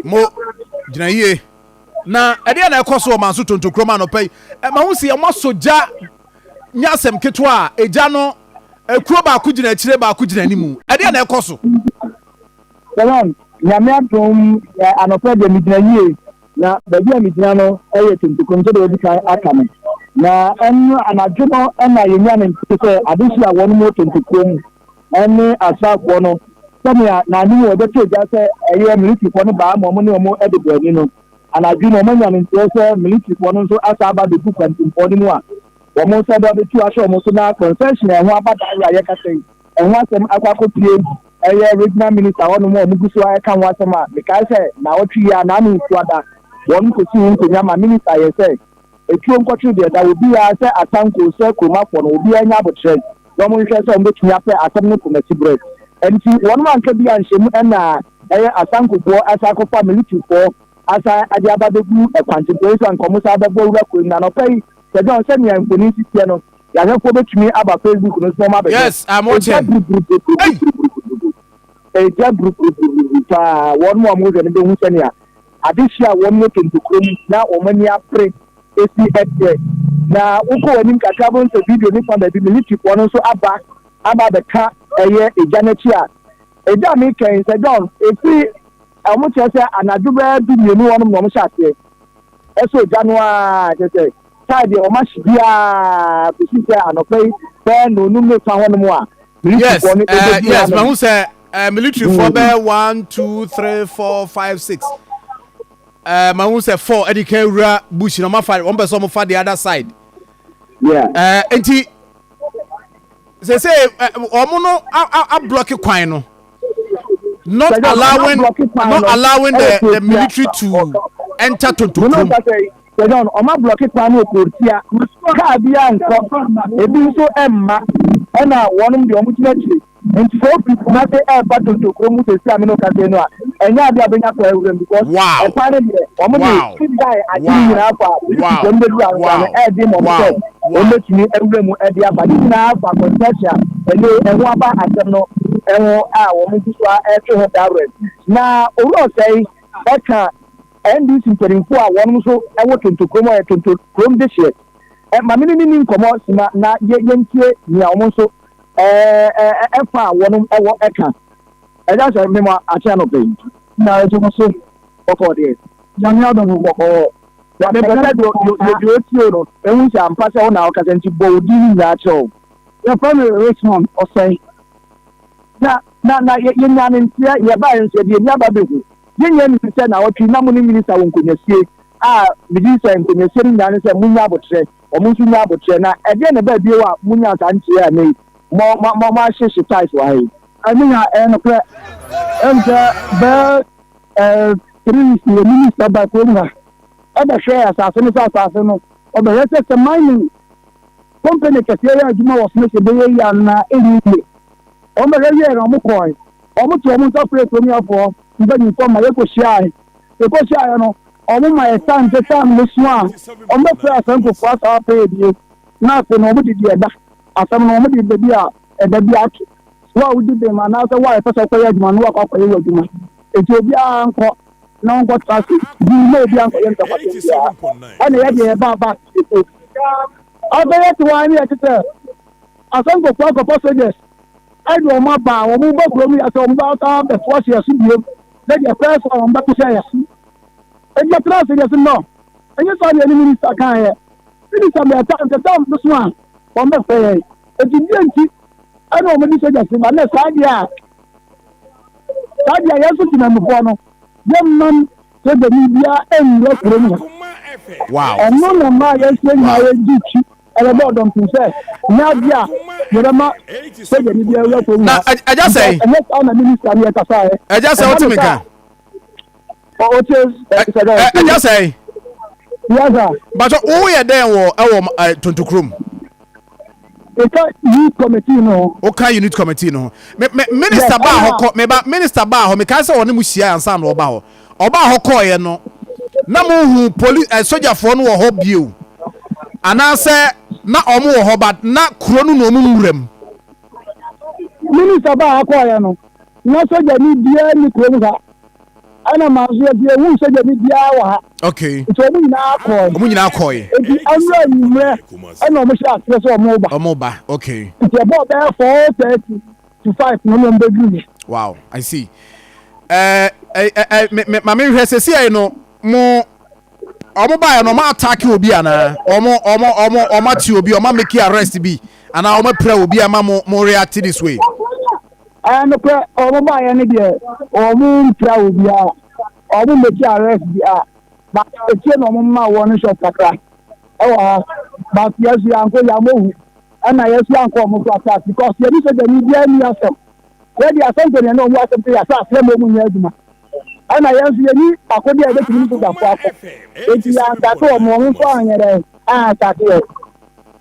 Mo gyina yie. Na ɛdeɛ na ɛkɔ so wɔ Manso Tontokurom anɔpa yi. Ɛma ho si wɔn asɔ gya nyɛ asɛm ketewa a egya no ekuro baako gyina akyire, baako gyina anim. Ɛdeɛ na ɛkɔ so. Shalom, Nyame adom anɔpa deɛ megyina yie. Na baabi a megyina no yɛ Tontokurom sɛdeɛ wadi kan aka no. Na ɛno anadwo no na yɛnya ne nte sɛ adehye a wɔn wɔ Tontokurom ne asraafoɔ no, sɛnea n'anim wɔbɛto gya sɛ ɛyɛ militirifoɔ no baa ma wɔn ne wɔn de bɔ ani no. Anadwo no wɔanya ne nteɛ sɛ militirifoɔ no nso asa aba abɛgu kwantempɔn no mu a wɔn nsa de abɛtu ahyɛ wɔn so, na concession a ɛho aba daa a yɛkasa yi ɛho asɛm akɔ akɔpie ɛyɛ regional minister hɔnom a wɔn gu so a ɛka ho asɛm a mekae sɛ naawɔtwe yi a naano nfuada wɔn kɔsi ho nkonnwa ma minister yɛ sɛ etuo nkɔtwe deɛ da obiara sɛ Asanko sɛ kuromafoɔ no, obiara nya abotrɛ na wɔn nhwɛ sɛ wɔn bɛtumi apɛ asɛm no kɔmasi berɛ. Nti wɔn anka bi anhyɛ mu, ɛna ɛyɛ Asankofoɔ asa akɔfa militaryfoɔ asa ade aba bɛgu ɛkwantempɔn yi so a nkɔmɔ sa bɛbɔ wura kurom. Na anɔpa yi sɛ John, sɛnea mfonin si teɛ no, yɛahwɛfoɔ bɛtumi aba Facebook no so na wɔn abɛhwɛ. Yes, I'm watching. Egya buruburuburuburuburuburubu, egya buruburuburubu paa. Wɔn mu a wɔhwɛ no bɛhu sɛnea adehyia a wɔn wɔ Tontokurom na wɔn ani apere esi ɛteɛ. Na wokɔ wɔn anim kakra bɔ nsɛ video ne fa baabi militaryfoɔ no nso aba abɛka ɛyɛ egya n'akyi a egya a mekɛn sɛ John efiri wɔn kyerɛ sɛ anadwo bɛyɛ 12 wɔnom na wɔn hyɛ aseɛ ɛsɛ ogya no a kyerɛ sɛ tae deɛ wɔn ahye biara kòsi sɛ anɔpɛ yi bɛyɛ nonum ne fa hɔnom a militaryfoɔ no ɛbɛdi Yes, mahu sɛ militaryfoɔ bɛyɛ one, two, three, four, five, six. Mahu sɛ four ɛde kan wura bush na ɔma fa wɔn pɛ sɛ wɔn fa the other side. Nti sese wɔn no a block kwan no, not allowing the military to enter Tontokurom. Sɛdɔn ɔma block kwan no okurotia, kaa bi ankɔ, ebi nso ɛmma, ɛna wɔnom deɛ ɔmo gyina akyire. Nti sɛ ofi Kumase ɛɛba Tontokuro mu sɛsi ame no kasa no a, ɛnyɛ ade a bɛnya kɔ awuram because ɛkwan no deɛ ɔmo de guy agye ne nyinaa fa militaryfoɔ no bɛduru ansa no ɛɛde ma ɔmo sɛ wɔn bɛtumi awura mu ɛde aba ne nyinaa fa concession a ɛne ɛho aba asɛm no ɛho a wɔn nso so a ɛtwe ho dawurɛ. Na Owura Ɔsɛe ɛka NDC mpanimfoɔ a wɔn nso ɛwɔ Tontokurom a yɛ Tontokurom de hyɛ ɛ maame no ne ni nkɔmɔ sima na yɛ yɛntie nea wɔn nso ɛɛ ɛɛ ɛfa a wɔn ɛwɔ ɛka. Ɛgya sɛ mmemme akyɛ no pɛn. Na ɛgye mo so. Bɔkɔɔ deɛ? Nyame adom. Bɔkɔɔ. Mepɛ sɛ deɛ otie no ehu sɛ ampa sɛ ɔna ɔkasa, nti bɔ odi ne nyinaa kyerɛ o. Yɛfrɛ me Richmond Ɔsɛe. Na yɛnya ne nteɛ yɛbaeɛ nso yɛde yɛni aba bɛhu yɛnyɛ nim sɛ na ɔtwe na mo ne minister wɔ nkonnwasie a megye sɛ nkonnwasie no nyinaa ne sɛ monya abotrɛ, ɔmo nso nya abotrɛ. Na ɛdeɛ na ɛbaa bio a monya saa nteɛ a nei mo mo mo mo ahyehye tiles wɔ ha yi? Ɛne ya ɛyɛ nokorɛ. Ɛm sɛ bɛɛ 3 weeks yɛ minister ba kurom ha ɛbɛhwɛ asase no sɛ asase no ɔbɛhwɛ sɛ mining company kɛseɛ yɛ adwuma wɔ so no sɛ ɛbɛyɛ yie anaa ɛnyɛ yie. Wɔn bɛhwɛ wie na wɔn kɔɛ, wɔn to wɔn nsa frɛ kurom mpanyinfoɔ ma yɛkɔhyiaeɛ. Yɛkɔhyiaeɛ no, wɔn ma yɛ time sɛ time no so a wɔn bɛfrɛ asɛnkofoɔ asa apɛ yɛ na afei no wɔn de deɛ ɛda asɛm no wɔn de baabi a ɛda bi ato wo a wodi bɛn mu anaasɛ wo a yɛpɛ sɛ wokɔyɛ adwuma no wakɔ akɔyɛ wɔ adwuma. Eti obiara nkɔ na ɔnkɔ tra ase bi na obiara nkɔyɛ ntɔkwasɛm biara. Ɛna yɛ deɛ yɛba aba epo afei yɛte hɔ a ne yɛte sɛ asɛnkofoɔ akɔfa soldiers ɛde wɔn aba a wɔn bɔ kurom yɛ sɛ wɔn bɛ asa bɛtoa hyɛ so biem na deɛ fɛn so a wɔn bɛto hyɛ yɛ so. Ebi atena ase deɛ so no ɛnyɛ saa deɛ ne minister kan yɛ minister mɛ time sɛ time no so a wɔn bɛfɛ yɛn. Eti deɛ nti ɛna wɔn de soldiers ba na saa deɛ a yɛn nso temamufoɔ no yɛn mam soldier ni biara ɛnwura kurom ha. Ɛno na mmaa yɛn nso nyinaa yɛ di akyi ɛbɛbɔ ɔdɔmpem sɛ nyɛ adeɛ a yɛbɛma soldier ni biara wura kurom Na ha. Ɛgya sɛ ɛnyɛ saa na minister no yɛ kasa yɛ. Ɛgya sɛ wote me ka? Ɔte sɛ. Ɛgya sɛ. Yasa. Bàtɔ woyɛ dɛn wɔ ɛwɔ Tontokurom? Ɛka youth committee no. Woka unit committee no ho. Me minister baa hɔ kɔ, meba minister baa hɔ, mekae sɛ ɔne mo hyia ansa na ɔba hɔ. Ɔbaa hɔ kɔɔeɛ no na mohu poli sogyafoɔ no wɔ hɔ bio anaasɛ na ɔmo wɔ hɔ but na kuro no na ɔmo nwura mu? Minister baa akɔɔyɛ no na sogyani biara ni kurom ha. Ɛna maa nso yɛde ehu sogyani biara wɔ ha. Okay. Nti wɔn nyinaa kɔɔe. Wɔn nyinaa kɔɔe. Nti ɛnura enyimrɛ ɛna wɔn hyɛ aseɛ sɛ wɔn ba. Wɔn ba, okay. Nti ɛbɔɔ bɛyɛ 4:30 to 5 no na wɔn bɛduru yɛ. Wow, I see. Ɛɛ ɛ ɛ me me maame nhwɛ sɛ si ɛyi no mo wɔn baeɛ no wɔn attack obi anaa wɔn wɔn wɔn wɔn ate obi wɔn ameki arrest bi anaa wɔn apira obi ama mo mo react this way. Ɛɛ nokorɛ wɔn baeɛ no deɛ wɔn mpira obiara wɔn mmeki arrest bi a but etie na wɔn mma wɔn shop kakra ɛwɔ ha but yɛn so yɛankɔ yɛammɔ hu ɛna yɛn so yɛankɔ wɔn so attack because yɛn ni sogyani biara ni asɛm. Yɛde asɛm sɛ nea na wɔn asɛm sɛ yɛn asase ama wɔn nyɛ adwuma. Ɛna yɛn nso yɛnni akode a yɛbɛtumi ne sogyafo ako. Enti yɛantake wɔn, wɔn nso anyɛ dɛn antake yɛn.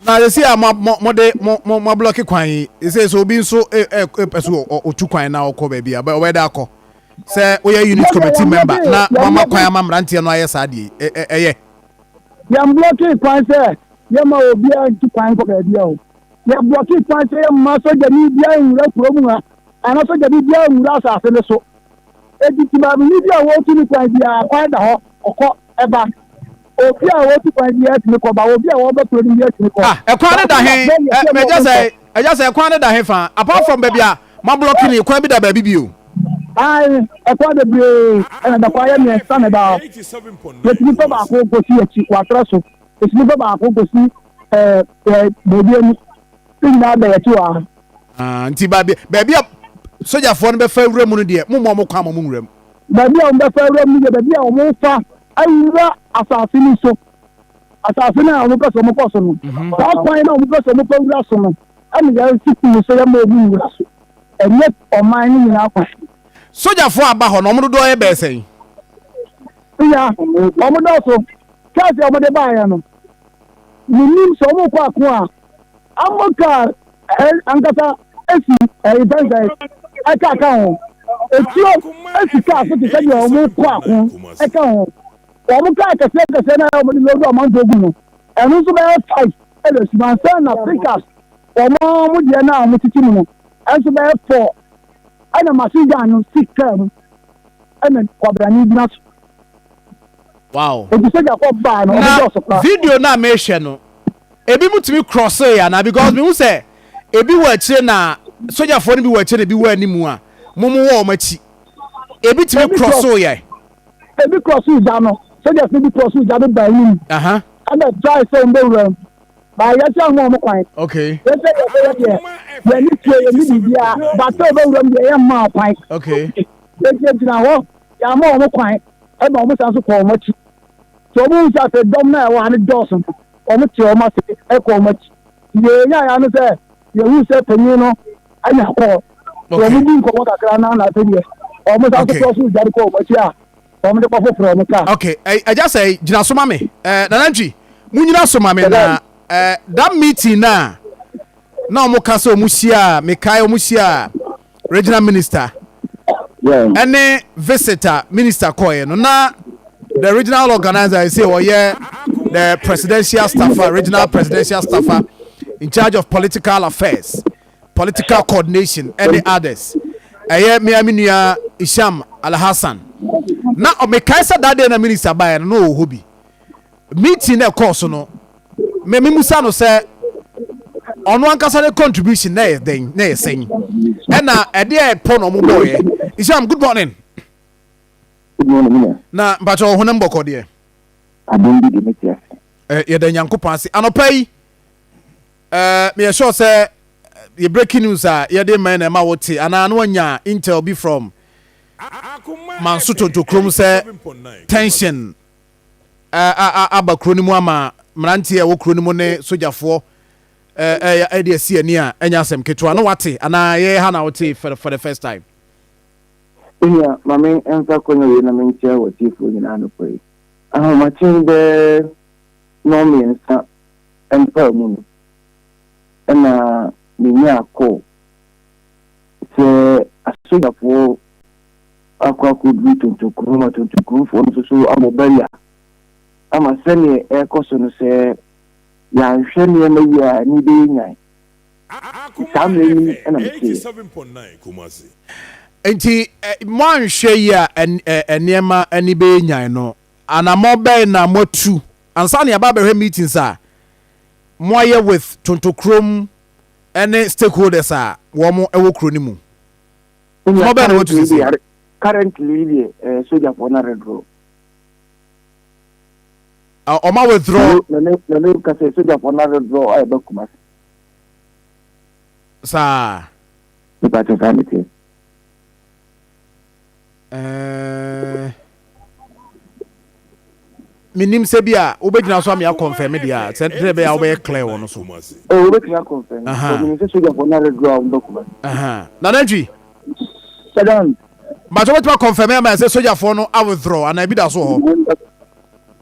Na sɛsi a mo mo mo de mo mo mo ablɔki kwan yi, sɛ sɛ obi nso ɛ ɛ pɛ so ɔtu kwan na ɔkɔ baabi a, ɔbɛyɛ dɛ akɔ. Sɛ woyɛ unit committee member na moama kwan ama mmeranteɛ no ayɛ saa deɛ yi, ɛ ɛ ɛyɛ. Yɛn blɔki kwan sɛ yɛmma obiara ntu kwan nkɔ baabi a o. Yɛblɔkee kwan sɛ yɛmma sogyani biara nwura kurom ha anaa sogyani biara nwura asase no so. Enti Timaamini bi a wɔretu no kwan biara, kwan da hɔ, ɔkɔ, ɛba. Obi a wɔretu kwan biara tumi kɔ ba, obi a wɔreba kuro no mu biara tumi kɔ. Ah, ɛkwan no da he? Ɛ, mɛgya sɛ, ɛgya sɛ ɛkwan no da he fa? Apart from baabi a moablɔke no yi, kwan bi da baabi bio? Ae, ɛkwan bebree ɛna da kwan yɛ mmiɛnsa na ɛda hɔ. Yɛtumi fa baako kɔsi akyi, wɔatrɛ so. Yɛtumi fa baako kɔsi ɛɛ ɛɛ baabi ani ne nyinaa bɛyɛ te wɔ ha. Ah, nti baabi baabi a sogyafoɔ no bɛfa awura mu no deɛ mo mmɔ wɔn kwan ma wɔn nwura mu. Baabi a wɔn bɛfa awura mu no deɛ baabi a wɔn fa awura asase no so asase no a wɔn pɛ sɛ wɔn kɔ so no mhm. saa kwan no a wɔn pɛ sɛ wɔn fa wura so no ɛna yɛn si kunu so yɛ ma wɔn nwura so ɛnyɛ ɔman no nyinaa kwan. Sogyafoɔ aba hɔ no wɔn dodoɔ yɛ bɛyɛ sɛn. Ya wɔn dɔɔso cars a wɔde baeɛ no. Menim sɛ wɔrekɔ ako a, armor car ankasa si ɛyi fɛn sɛ ɛka ka ho. Etuo si car so te sɛ deɛ wɔrekɔ ako ɛka ho. Wɔn car kɛseɛ kɛseɛ no a wɔde load amanfoɔ gu no, ɛno nso bɛyɛ five ɛna esi mu ansa na pickups wɔn a wɔn deɛ no a wɔtete mu no ɛnso bɛyɛ four ɛna machine gun no si car mu ɛna kwabrane gyina so. Wow. Enti sogyafo baa no, Na ɔmo dɔɔso koraa. video no a mehwɛ no, ebi mu tumi crossee anaa? Because mehu sɛ ebi wɔ akyire na sogyafoɔ no bi wɔ akyire na ebi wɔ anim a mo mo wɔ wɔn akyi. Ebi tumi Ebi cross, crossoo yɛ. ebi crossoo gya no, soldiers no bi crossoo gya no baa anim. Aha. Ɛna try sɛ wɔn bɛwura mu. Baa yɛsɛ wɔn wɔn kwan. Okay. Yɛsɛ yɛsɛ yɛ deɛ, yɛn ni tuo, yɛn ni biribiara. But sɛ wɔbɛwura mu deɛ yɛn mmaa kwan. Okay. Yɛgyinagyina hɔ, yɛama wɔn kwan. Ɛnna wɔsan nso kɔɔ wɔn akyi. Nti wɔhuu sɛ afei dɔm no a ɛwɔ ha no dɔɔso no, wɔtee wɔn ase kɔɔ wɔn akyi. Nti deɛ yɛnyaeɛ ara ne sɛ yɛhuu sɛ panin no anya kɔɔ. Nti Okay. wɔdii nkɔmmɔ kakra na na afei deɛ wɔsan nso Okay. toa so dwane kɔɔ wɔn akyi a wɔde kɔfoforɔ wɔn kaa. Okay. Ɛ- Agya sɛ gyina so ma me. Eh, Nana Ntwi, munyina so ma me na eh, that meeting na na wɔn ka sɛ wɔn hyia a mekae wɔn hyia a regional minister ɛne visit a minister kɔɛ no na the regional organizer sɛ ɔyɛ the presidential staffer, regional presidential staffer in charge of political affairs, political coordination ɛne others, ɛyɛ mmea me nua Isham Alhassan. Na mekae sɛ that day na minister baeɛ no na ɔwɔ hɔ bi. Meeting na ɛkɔɔ so no, me memusa no sɛ ɔno ankasa ne contribution na ɛyɛ dɛn na ɛyɛ sɛn, ɛna ɛde a ɛpɔ na ɔmo bɔɔyɛ. Isham, good morning. Good morning, Mina. Na mpakyɛ ɔhonam bɔkɔ deɛ? Adom bi de me te ase. Ɛ yɛda Nyankopɔn ase anɔpa yi. Ɛɛ meyɛ sure sɛ yɛ breaking news a yɛde mɛn na ɛma wote anaa na wanya intel bi from Manso Tontokurom sɛ tension aba kuro no mu ama mmeranteɛ a ɛwɔ kuro no mu ne sogyafoɔ ɛde asi ani a ɛnyɛ asɛm ketewa na wate anaa yɛyɛ ha na wote for the first time? Onua, ma me mfa akwannya wei na menkyia w'atiefoɔ nyinaa anɔpa yi. Ahomakye bɛyɛ nnɔnmiɛnsa mpaa mu no, ɛna menyaa call sɛ asogyafoɔ akɔ akɔduru tontokurom ma tontokuromfoɔ no nso so abɔ barrier ama sɛdeɛ ɛrekɔ so no sɛ yɛanhwɛ nneɛma yie a ani bɛyɛ nyan. Nti saa mmerɛ yi na meteeɛ. Nti moanhwɛ yi a, nneɛma ani bɛyɛ nyan no, anammɔ bɛn na moatu ansa na yɛaba abɛhwɛ meetings a moayɛ with Tontokrom ne stakeholders a wɔn wɔ kuro no mu? Anammɔ bɛn na moatu sisi? Currently deɛ, sogyafoɔ no aredorɔ. Ɔma withdraw. Na ne ka sɛ sogyafoɔ no aredorɔ a ɛba Kumasi. Saa. Nipa kyɛ saa ne teɛ. Menim sɛ bi a wobɛgyina so ame akɔnfɛme deɛ a, sɛ sɛ ɛbɛyɛ a wobɛyɛ clear wɔ no so. Oh, wobɛtumi akɔnfɛme. Menim sɛ sogyafoɔ no aredorɔ a wɔba Kumasi. Nana Ntwi. Sɛdan. Mbakyɛ, wobɛtumi akɔnfɛme ama sɛ sogyafoɔ no awithdraw anaa ebi da so wɔ hɔ?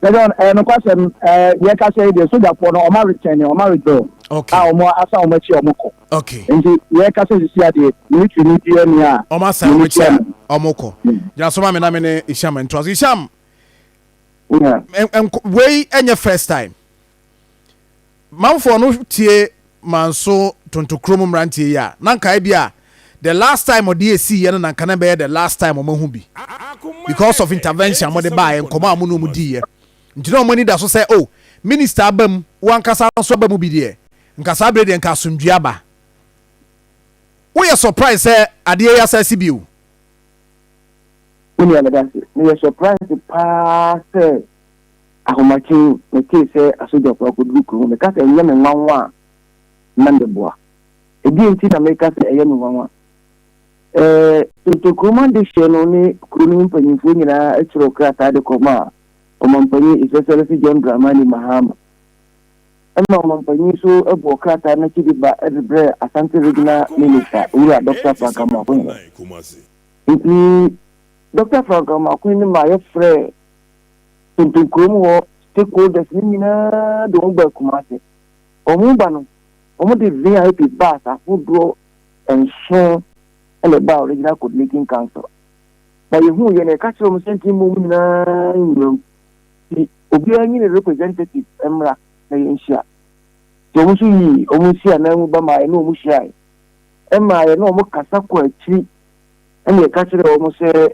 Sɛdan, ɛyɛ nokwasɛm, yɛka sɛ deɛ sogyafoɔ no ɔma return, ɔma withdraw. A ɔmo asan ɔmo akyi a ɔmo kɔ. Nti yɛka sɛ sisi adeɛ military ni bi ani a. Ɔmo asan ɔmo akyi a ɔmo kɔ. Gyina so ma me na me ne Isham ntoa so. Isham. Wei ɛnyɛ first time. Manfoɔ no tie Manso Tontokrom mmeranteɛ yi a, na nkae bi a the last time ɔde esi yɛ no, na nka na bɛyɛ the last time ɔmo ahu bi because of intervention a wɔde baayɛ, nkɔmɔ a mo ne ɔmo di yɛ. Nti na ɔmo ani da so sɛ, oh, minister aba mu, wankasa nso aba mu bi deɛ, nka saa abere deɛ nka asomdwe aba. Woyɛ surprise sɛ adeɛ yi asa asi bio? Wo nua, meda ase. Meyɛ surprise paa sɛ ahomakye metee sɛ asogyafoɔ akɔduru kurom. Meka sɛ ɛnyɛ me nwanwa a, na meboa. Ɛdeɛ nti na meka sɛ ɛyɛ me nwanwa? Tontokurom adehyeɛ no ne kuro no mu mpanyimfoɔ nyinaa kyerɛw krataa de kɔmaa Ɔmampanyin His Excellency John Dramani Mahama. Ɛma ɔmampanyin nso bɔɔ krataa no akyi de ba de brɛɛ Asante Regional Minister, Owura Dɔkta Frank Amoakohene. Nti Dɔkta Frank Amoakohene maa yɛfrɛɛ Tontonkurom hɔ stakeholders no nyinaa de wɔn baa Kumasi. Wɔn ba no, wɔde VIP bus ahodoɔ 7 na ɛbaa Regional Coordinating Council. Na yɛhuu yɛ no, yɛka kyerɛ wɔn sɛ nti mmom nyinaa nwura mu. Nti obiara nyi ne representative mmra na yɛnhyia. Nti wɔn nso yii wɔn nsi anan mu ba maa yɛne wɔn hyiae. Ɛmaa yɛne wɔn kasa kɔ akyiri, ɛna yɛka kyerɛɛ wɔn sɛ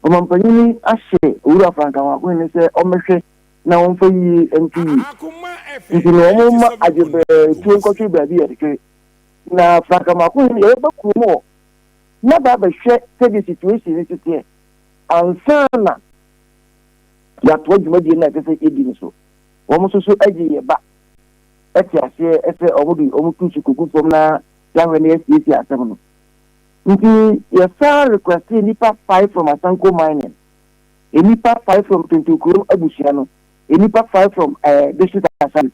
ɔmampanyin ahyɛ Owura Frank Amoakohene sɛ ɔmmɛhwɛ na wɔmfa yie nto yie. Nti no wɔn mma adwebrɛɛ tuo nkɔtwe baabi a yɛtwetwe. Na Frank Amoakohene yɛbɛba kurom hɔ na ba abɛhwɛ sɛdeɛ situation no si teɛ ansa na yɛatoa dwumadie no a ɛsɛ sɛ yɛdi no so. Wɔn nso so agye yɛ ba te aseɛ sɛ wɔn de wɔn tu so kɔgu fam na yɛahwɛ na yɛasiesie asɛm no. Nti yɛsan request nnipa 5 from Asanko Mining, nnipa 5 from Tontokurom abusua no, nnipa 5 from District Assembly.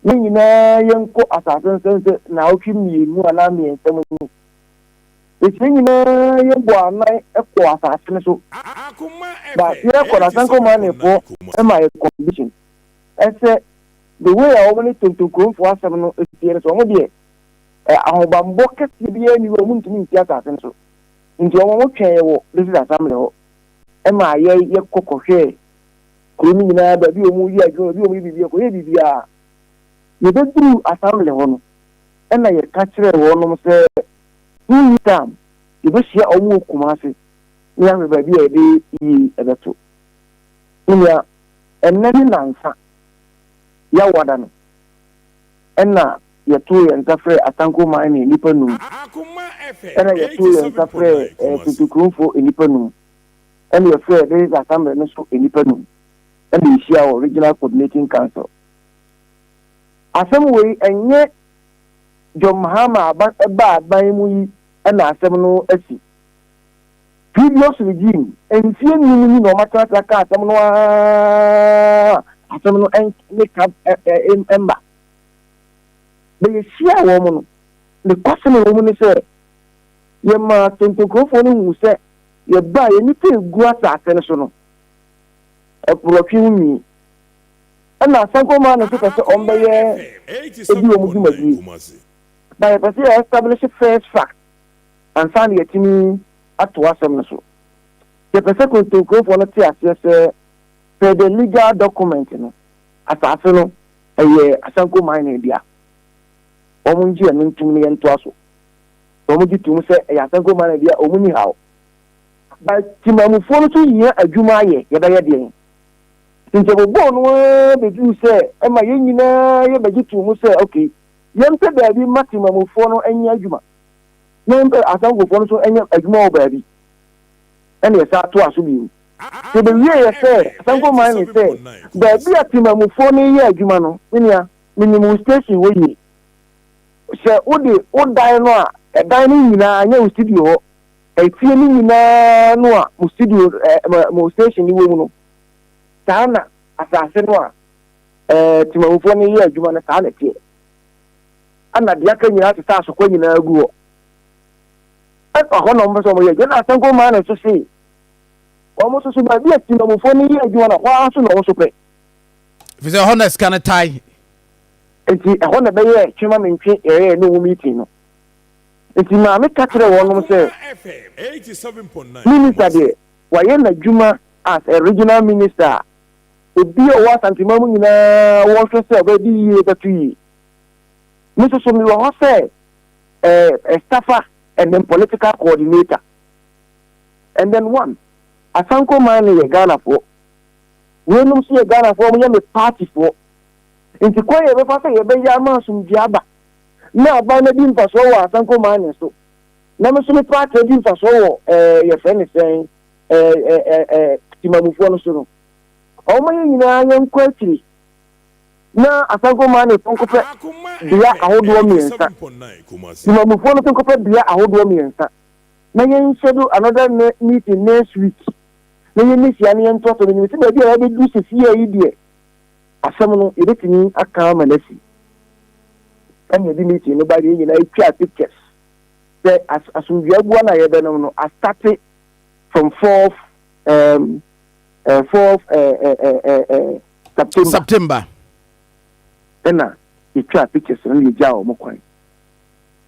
Ne nyinaa yɛnkɔ asase no sɛ naawɔtwe 2 anaa 3 mu ni. Eti yɛn nyinaa yɛbɔ anan kɔ asase no so. Ba yɛkɔ no, Asanko Mining-foɔ ma yɛ condition ɛsɛ the way a wɔn ne Tontokuromfoɔ asɛm no teɛ no sɛ wɔn deɛ ahobammɔ kɛseɛ biara nni hɔ a wɔntumi nsi asase no so. Nti wɔn twɛn yɛ wɔ District Assembly hɔ ma yɛ yɛkɔ kɔhwɛɛ kuro no nyinaa, baabi a wɔyɛ adwuma, baabi a wɔyɛ biribiara, kɔyɛ biribiara. Yɛbɛduruu assembly hɔ no, ɛna yɛka kyerɛɛ wɔnom sɛ 2 weeks time yɛbɛhyia wɔn wɔ Kumasi na yɛahwɛ baabi a yɛde yie ɛbɛto. Nea ɛnnɛ ne nansa yɛawada no, ɛna yɛtoo yɛn nsa frɛɛ Asanko Mining nnipa 5, ɛna yɛtoo yɛn nsa frɛɛ Totokuromfoɔ nnipa 5, ɛna yɛfrɛɛ District Assembly no so nnipa 5, ɛna yɛhyia wɔ Regional Coordinating Council. Asɛm wei, ɛnyɛ John Mahama aba ɛbaa aban mu yi ɛna asɛm no asi. Previous regime, mfie 5 ni na ɔmatenatena ka asɛm no aa, asɛm no ne ka mma. Na yɛhyia wɔn no, ne kwasɛm a ɛwɔ mu ne sɛ yɛmaa tontonkurofoɔ no hu sɛ yɛbaa yɛn nipa egu asase no so no, ɛporɔtwe ho nwi. Ɛna Asankomaa no nso pɛ sɛ ɔmbɛyɛ ebi wɔn dwumadie. Na yɛpɛ sɛ yɛ establish first fact ansa na yɛtumi ato asɛm no so. Yɛpɛ sɛ kontonkurofoɔ no te aseɛ sɛ per the legal document no, asase no ɛyɛ Asanko Mining dea. Wɔn ngye ɛno ntom no yɛntoa so. Sɛ wɔn gye tom sɛ ɛyɛ Asanko mining deɛ a, wɔn nni haw. But Temamufoɔ no nso hia adwuma ayɛ, yɛbɛyɛ deɛn? Nti ɛbobɔɔ no ara bɛduruu sɛ ɛma yɛn nyinaa yɛbɛgye too mu sɛ okay, yɛmpɛ baabi mma Temamufoɔ no nyɛ adwuma na yɛmpɛ Asankofoɔ no nso nyɛ adwuma wɔ baabi. Ɛna yɛsan toaa so bio. Yɛbɛwieeɛ sɛ Asanko Mining sɛ baabi a Temamufoɔ no reyɛ adwuma no, me nua, menim wo station hɔ yie. Sɛ wode wo dan no a, ɛdan no nyinaa nyɛ wo studio hɔ, efie no nyinaa no a mo studio ɛ mo station no wɔ mu no, saa na asase no a ɛɛ temamufoɔ no yɛ adwuma no saa na ɛteɛ. Ɛna deɛ aka nyinaa te sɛ asokwa nyinaa gu hɔ. Ɛna hɔ na wɔpɛ sɛ wɔyɛ adwuma. Ɛna Asanko maa no nso se wɔn nso so baabi a temamufoɔ no yɛ adwuma no hɔ ara nso na wɔn nso pɛ. Ɛfiri sɛ ɛhɔ na sika no tae. Nti ɛhɔ na ɛbɛyɛɛ twema mentwe yɛyɛɛ ne ho meeting no. Nti maame ka kyerɛɛ wɔnom sɛ, Minister deɛ wayɛ n'adwuma as a regional minister a obi a ɔwɔ Asanteman mu nyinaa wɔhwɛ sɛ ɔbɛde yie bɛto yie. Me nso so mewɔ hɔ sɛ a staffer and then political coordinator. And then one, Asanko man no yɛ Ghanafoɔ. Weinom nso yɛ Ghanafoɔ, wɔyɛ me partyfoɔ. Nti kwan a yɛbɛfa sɛ yɛbɛyɛ ama asomdwoeɛ aba na aban no adi mfasoɔ wɔ Asanko mining so, na me nso me party adi mfasoɔ wɔ ɛɛ yɛfrɛ ne sɛn ɛɛ ɛɛ ɛɛ timamufoɔ no so no, wɔn yɛn nyinaa yɛnkɔ akyiri na Asanko mining fo nkɔpɛ bea ahodoɔ mmiɛnsa, timamufoɔ no nso nkɔpɛ bea ahodoɔ mmiɛnsa, na yɛn schedule another meeting next week na yɛn hyia na yɛn to so. Menim sɛ baabi a yɛabɛduru seesei yi deɛ, asɛm no yɛbɛtumi aka ama no asi. Ɛna yɛde meeting no ba yɛn nyinaa yɛtwaa pictures sɛ asomdwoe abua no a yɛbɛnom no astate from fourth 4th September. September. Ɛna yɛtwaa pictures no na yɛgyaa wɔn kwan.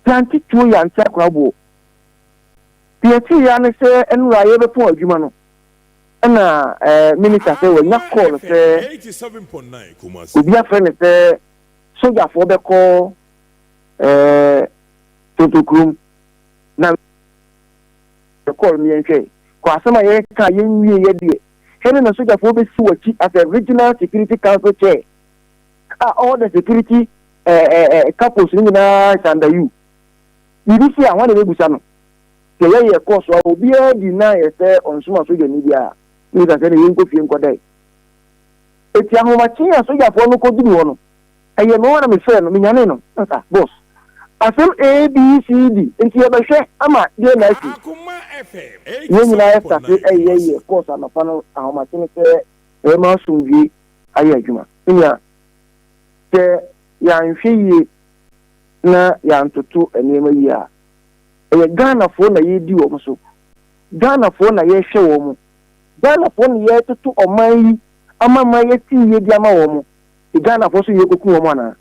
Yɛante tuo, yɛante akoraboɔ. Deɛ yɛtee ya ne sɛ nnora yɛbɛpɔn adwuma no ɛna minister sɛ wanya call sɛ obi afrɛ no sɛ sogyafoɔ bɛkɔ Tontokurom na call no yɛnhwɛ kɔ asɛm a yɛka yɛnwie yɛ deɛ hɛne na sogyafoɔ bɛsi w'akyi as a regional security council chair a all the security capos no nyinaa is under you. Biribi si a hwan na ɛbɛbusa no? Sɛ yɛyɛ kɔ so a obiara di na yɛ sɛ ɔnsoma sogyani biara minister sɛ ne yɛnkɔ fie nkɔdae. Eti ahomakye a sogyafoɔ no kɔduru hɔ no, ɛyɛ me na mefrɛ no, menyane no nsa boss, asɛm A B C D nti yɛbɛhwɛ ama deɛ na asi. Yɛn nyinaa yɛ starte ɛyɛ yɛ course anɔpa no ahomakye no sɛ ɛma asomdwie ayɛ adwuma. Nea sɛ yɛanhwɛ yie na yɛantoto nneɛma yie a, ɛyɛ Ghanafoɔ na yɛredi wɔn so, Ghanafoɔ na yɛrehwɛ wɔn, Ghanafoɔ na yɛretoto ɔman yi ama man yɛsi yie de ama wɔn. Ghanafoɔ nso yɛkɔku wɔn anaa?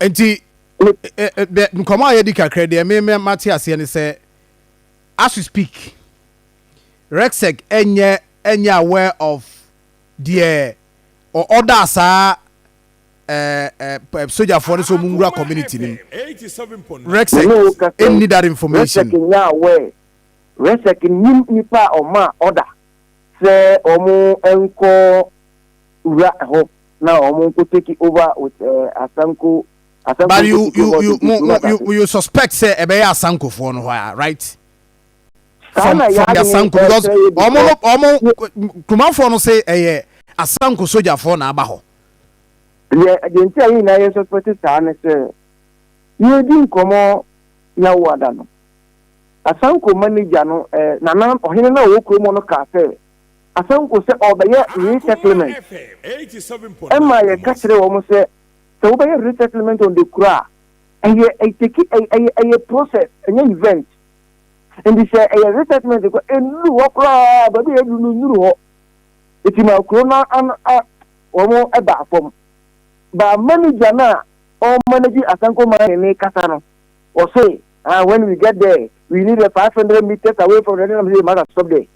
Nti nkɔmɔ a yɛdi kakra deɛ me me mate aseɛ ne sɛ as we speak, REGSEC ɛnyɛ aware of deɛ ɔda saa sogyafoɔ no sɛ ɔmo nwura community no mu. REGSEC ɛnni that information. REGSEC nyɛ aware. REGSEC nim nipa a ɔma order sɛ ɔmo nkɔ wura ɛhɔ na ɔmo nkɔ take over with Asanko. Asanko. But you suspect sɛ ɛbɛyɛ Asankofoɔ no hɔ a, right? From the Asanko, because ɔmo no, ɔmo kumafoɔ no sɛ ɛyɛ Asanko sogyafoɔ na aba hɔ. Deɛ nti a yɛn nyinaa yɛ suspect saa ne sɛ yɛredi nkɔmɔ Yawoada no, Asanko manager no, nana ɔhene no a ɔwɔ kurom hɔ no kaa sɛ Asanko sɛ ɔbɛyɛ resettlement. Ɛma yɛka kyerɛ wɔn sɛ sɛ wobɛyɛ resettlement on the kuro a, ɛyɛ ɛteki ɛyɛ process, ɛnyɛ event. Nti sɛ ɛyɛ resettlement kɔ ɛnuru hɔ koraa, baabi a yɛduru no nnuru hɔ. Eti ma kuro no ano a wɔn ɛba fam. Ba manager no a ɔmanage Asanko man ne kasa no, ɔse, "Ah, when we get there, we need a 500 meters away from the," nam sɛ, "Masa, stop there."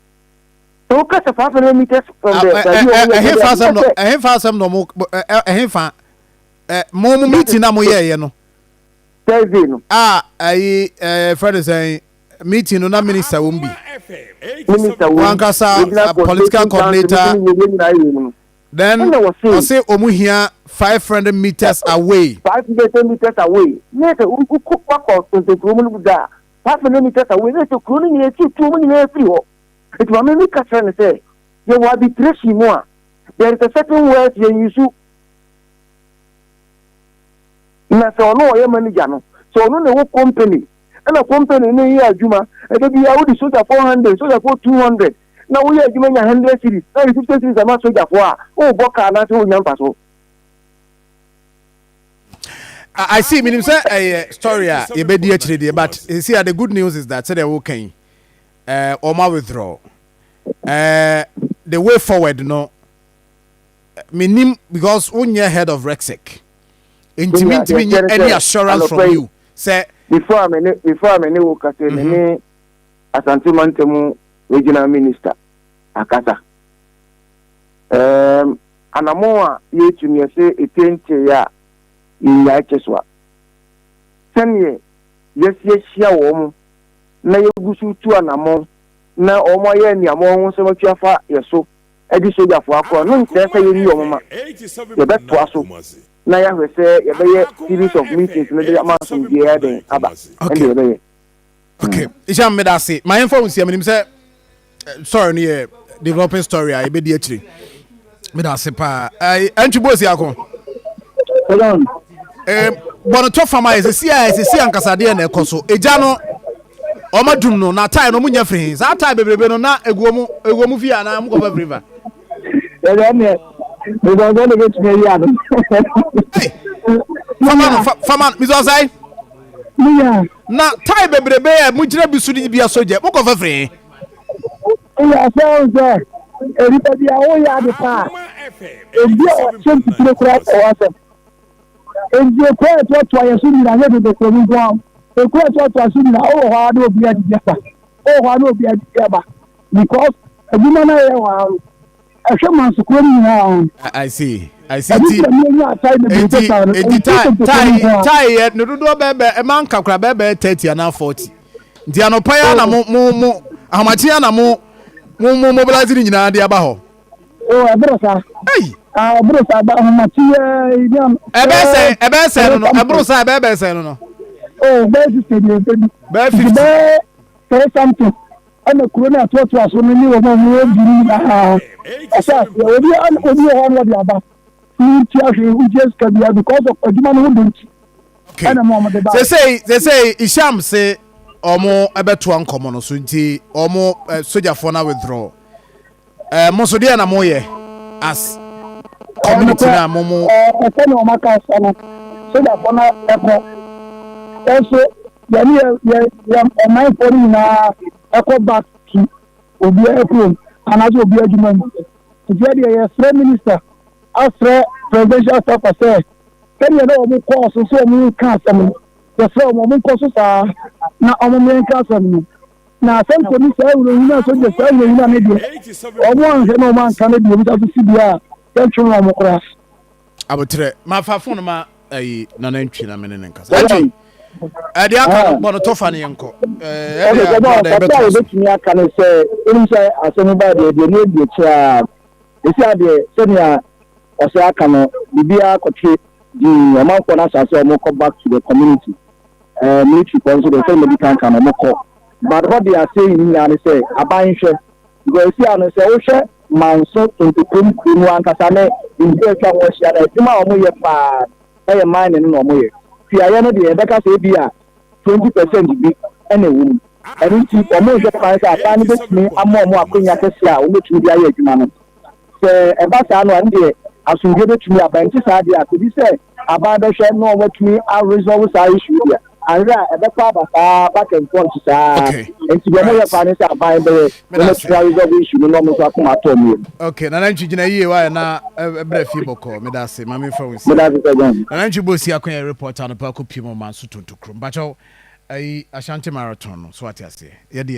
So woka sɛ 500 meters from the baabi a wɔyɛ ɛhefa asɛm no, ɛhefa asɛm no, ɔmo ɛhefa mo meeting na mo yɛɛyɛ no? Thursday no. A ayi ɛɛ fɛ de sɛn meeting no na minister wɔm bi. Minister wɔm. Wankasa political coordinator. Then ɔse ɔmo hia 500 meters away. 500 meters away. Ne sɛ wokɔ wakɔ tontontoro mu no da a, 500 meters away ne sɛ kuro no nyinaa tutu ɔmo nyinaa firi hɔ. Nti maame mi ka kyerɛ no sɛ yɛwɔ arbitration mu a, there is a certain words yɛn use, na sɛ ɔno ɔyɛ manager no, sɛ ɔno na ɛwɔ company ɛna company no yɛ adwuma, ɛdɛ bi a wode soja 400, sojafoɔ 200, na woyɛ adwuma nya 100 cedis na de 50 cedis ama sogyafoɔ a, wobɔ kaa anaasɛ wonya mfa so. I see. Menim sɛ ɛyɛ story a yɛbɛdi akyire deɛ, but see, the good news is that sɛdeɛ woka yi, ɔma withdraw. The way forward no, menim because wonyɛ head of REGSEC, nti mentumi nye any assurance from you sɛ Before a me ne wo kasa, me ne Asante Mantamu regional minister akasa. Anamɔ a yɛtu no, yɛsɛ ɛtientie a yɛnyae kyɛ so a, sɛneɛ yɛsi ahyia wɔ mo na yɛgu so tu anammɔn na wɔn ayɛ nneɛma ho nsɛm atwi afa yɛ so de sogyafoɔ akɔ no, nkyerɛ sɛ yɛnyi wɔn ma yɛbɛtoa so na yɛahwɛ sɛ yɛbɛyɛ series of meetings no de ama asomdwoeɛ yɛ den aba. Ɛnde yɛbɛyɛ. Okay, Isham, meda ase. Ma yɛmfa wo nsia. Menim sɛ story no yɛ developing story a yɛbɛdi akyire. Meda ase paa. Ɛntwi bɔsi ako bɔnetɔ fam a ɛsɛsi a ɛsɛsi ankasadeɛ na ɛkɔ so. Egya no ɔma dum no na tae no ɔmo nya firi he? Saa tae bebrebe no na egu ɔmo, egu ɔmo fie anaa ɔmo kɔfa firi fa? Ɛdɛ neɛ mesɛ ne bɛtumi ayi ano. Fama no, fama no mesɛ ɔsɛe na tae bebrebe a mo gyina bi so de bi asɔ gya, mo kɔfa firi he? Ɛyɛ sɛ wo sɛ nipa bi a woyɛ ade pa a, obi a ɔhyɛ mfitire koraa pɛ w'asɛm. Nti ekura ɛtoatoa yɛ so nyinaa nyɛ dodo kurom nko a, ekura ɛtoatoa so nyinaa, wowɔ hɔ a na obi adidi aba, wowɔ hɔ a na obi adidi aba, because adwuma no ayɛ wɔ ha no, ɛhwɛ manso kurom nyinaa. I see, I see. Ɛbi sɛ mi enya atae bebree sɛ saa no. Eti tae yɛ ne dodoɔ bɛɛbɛ ɛma nkakora bɛɛbɛ 30 anaa 40. Nti anɔpa yi na mo ahomakye ya na mo mobilize ne nyinaa de aba hɔ. O, ɛboro saa. Ɛyi. Ɛboro saa ba ahomakye yɛ. Ɛbɛɛ sɛn, ɛbɛɛ sɛn no, ɛboro saa, ɛbɛɛ sɛn no? O, bɛɛ 60 deɛ ɛbɛ bi. Bɛɛ 50. Bɛɛ three something ɛna kuro no atoatoa so no ne wɔn a wɔwɔ bi nyinaa ɛsɛ aseɛ. Obi wɔ hɔ no, wɔde aba nti ahwɛ nti sika bia because of adwuma no ho do nti ɛna mo a wɔde ba. Sesei Isham se ɔmo ɛbɛtoa nkɔmɔ no so, nti ɔmo sogyafoɔ na withdraw. Mo nso deɛ na mo yɛ as community na mo? Ɛsɛ na ɔmo aka asa no, sogyafoɔ no ɛkɔ, ɛnso yɛne yɛ ɔmanfoɔ no nyinaa ɛkɔ back to obiara kurom anaasɛ obiara adwuma mu. Nti ɛdeɛ yɛsrɛ minister, asrɛ presidential staff sɛ sɛdeɛ na wɔn kɔɔ so sɛ wɔn nka asɛm no, yɛsrɛ wɔn nkɔ so saa na wɔn mmɛnka asɛm no. Na asɛm kɔ ni saa wurawura sogya saa wurawura ne deɛ wɔn anhwɛ na wɔn anka ne deɛ wɔn nsa so si deɛ a yɛntwe wɔn koraa. Abotrɛ, mafa phone ma ayi Nana Ntwi na mene ne nkasa. Ntwi, ɛde aka no bɔ no tɔfa ne yɛnkɔ. Ɛde akɔ da yɛbɛto so. Yɛbɛtumi aka no sɛ wonim sɛ asɛm ba deɛ ne adi akyire a ɛsi adeɛ sɛnea ɔsɛ aka no, biribiara kɔtwe dii ɔmanfoɔ no asase a wɔkɔ back to the community. Military foɔ nso deɛ, sɛ mɛdi kanka no, wɔkɔ, but hɔ de aseɛ yi nyinaa ne sɛ aban hwɛ, because esi ano sɛ wohwɛ Manso Tontokurom kuro mu ankasa ne nsuo atwa ho ahyia no, adwuma a wɔyɛ paa ɛyɛ mining no na wɔyɛ. Kuayɛ no deɛ, yɛbɛka sɛ ebi a 20% bi ɛna ɛwɔ mu. Ɛno nti wɔn nhwɛ kwan sɛ aban no bɛtumi ama wɔn akonnwa kɛseɛ a wɔbɛtumi de ayɛ adwuma no. Sɛ ɛba saa no a, ɛno deɛ asomdwe bɛtumi aba. Nti saa deɛ a kɔdi sɛ aban bɛhwɛ na wɔatumi aresolve saa issue deɛ, anhwɛ a ɛbɛkɔ aba saa back and front saa. Nti deɛ wɔyɛ paa ne sɛ aban bɛyɛ na wɔatumi aresolve issue no na wɔn nso akoma atɔ wɔn yam. Okay, Nana Ntwi, gyina yie wayɛ na ɛbrɛ fie bɔkɔɔ. Meda ase, ma memfa wo nsi. Meda ase sɛ John. Nana Ntwi bɔ si akɔyɛ reporter no pa kɔpie mu ɔman so Tonto kurom. Mpakyɛw, ayi Ashanti Marathon no so ate aseɛ yɛde.